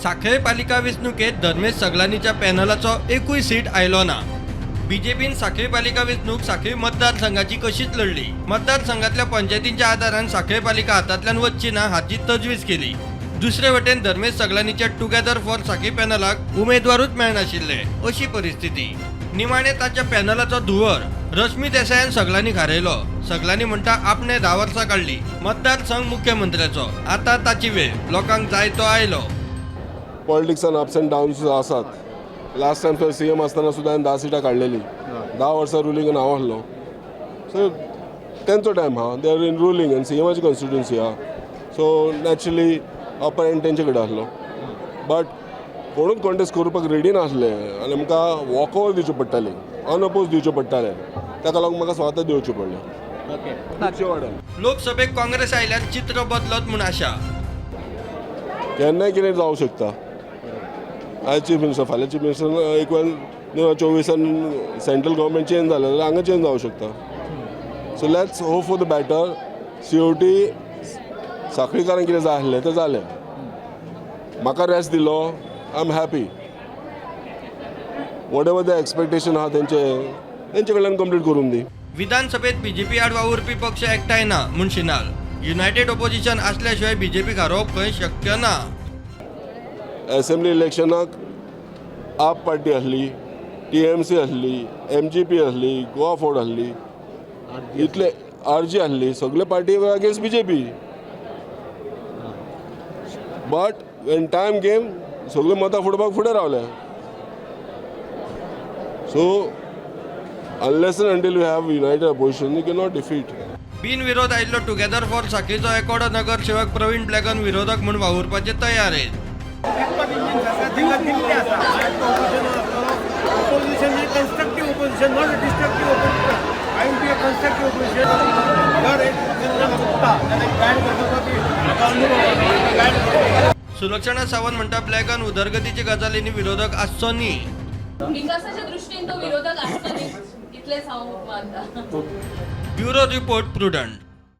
साखळे पालिका वेंचणुकेत धर्मेश सगलानीच्या पॅनलाचो एकूय सीट आयलो ना. बीजेपीन साखळी पालिका वेंचणूक साखळी मतदारसंघाची कशीच लढली. मतदारसंघातल्या पंचायतींच्या आदारान साखळी पालिका हातांतल्यान वचची ना हाची तजवीज केली. दुसरे वटेन धर्मेश सगलानीच्या टुगेदर फॉर साखळी पॅनलाक उमेदवारूच मेळनाशिल्ले अशी परिस्थिती. निमाणे ताच्या पॅनलाचो धुंवर रश्मी देसायान सगलांनी हारयलो. सगलांनी म्हणटा, आपणे 10 वर्सां काडली, मतदारसंघ मुख्यमंत्र्याचो, आतां ताची वेळ, लोकांक जाय तो आयलो. पॉलिटिक्सान अप्स अँड डाउन्स आसात. लास्ट टायम सुद्दां सीएम आसतना सुद्दां हांवें 10 सिटां काडलेली. 10 वर्सां रुलिंगान हांव आसलो. सो तेंचो टायम आहा, they are in ruling आनी सीएमाची कॉन्स्टिट्युन्सी आहा, सो नॅचरली अपर एंड तेंचे कडेन आसलो. बट कोणूच कॉन्टेस्ट करपाक रेडी नासले आनी आमकां वॉक ओवर दिवच्यो पडटाली, अनअपोज दिवच्यो पडटाले. ताका लागून म्हाका स्वता दिवच्यो पडले खुबशे वाड्यार. लोकसभेक काँग्रेस आयल्यार चित्र बदलत म्हूण आशा. केन्नाय कितें जावं शकता. आयज चीफ मिनिस्टर, फाल्यां चीफ मिनिस्टर. एक वेळ 2024 सान सेंट्रल गव्हर्मेंट चेंज जालें जाल्यार हांगा चेंज जावं शकता. So let's hope for the better. COT साखळीकारांक कितें जाय आसलें तें जालें. म्हाका रेस्ट दिलो, I am happy. Whatever the expectation आहा तेंचे, तेंचे कडल्यान कंप्लीट करून दी. विधानसभेत बीजेपी आड वावुरपी पक्ष एकठांय ना म्हूण शिनाल. युनायटेड ओपोजिशन असल्या शिवाय बीजेपीक हारोवप खंय शक्य ना. एसेंब्ली इलेक्शनाक आप पार्टी आसली, टीएमसी आसली, एमजीपी आसली, गोवा फॉरवर्ड आसली, इतले आरजी आसली, सगळे party against BJP. But when time came, सगळे मतां फोडपाक फुडें रावले. So unless and until you have united opposition, you cannot defeat. बिनविरोध आयिल्लो टुगेदर फॉर साखळीचो एकोडो नगरसेवक प्रवीण ब्लॅगन विरोधक म्हूण वावुरपाचे तयार आहेत. इंजिन आसा, तांकां दिल्लें आसा. Opposition, constructive opposition, not destructive opposition. I will be a constructive opposition. जर एक जेन्ना चुकता तेन्ना गायड करपाचो बी म्हाका अनुभव आसा, गायड करपाचो. सुलक्षणा सावंत म्हणटा, ब्लॅगन उदरगतीच्या गजालींनी विरोधक आसचो न्ही. विकासाच्या दृष्टीन तो विरोधक आसचो न्ही, इतलेंच हांव मानता. Bureau report, prudent.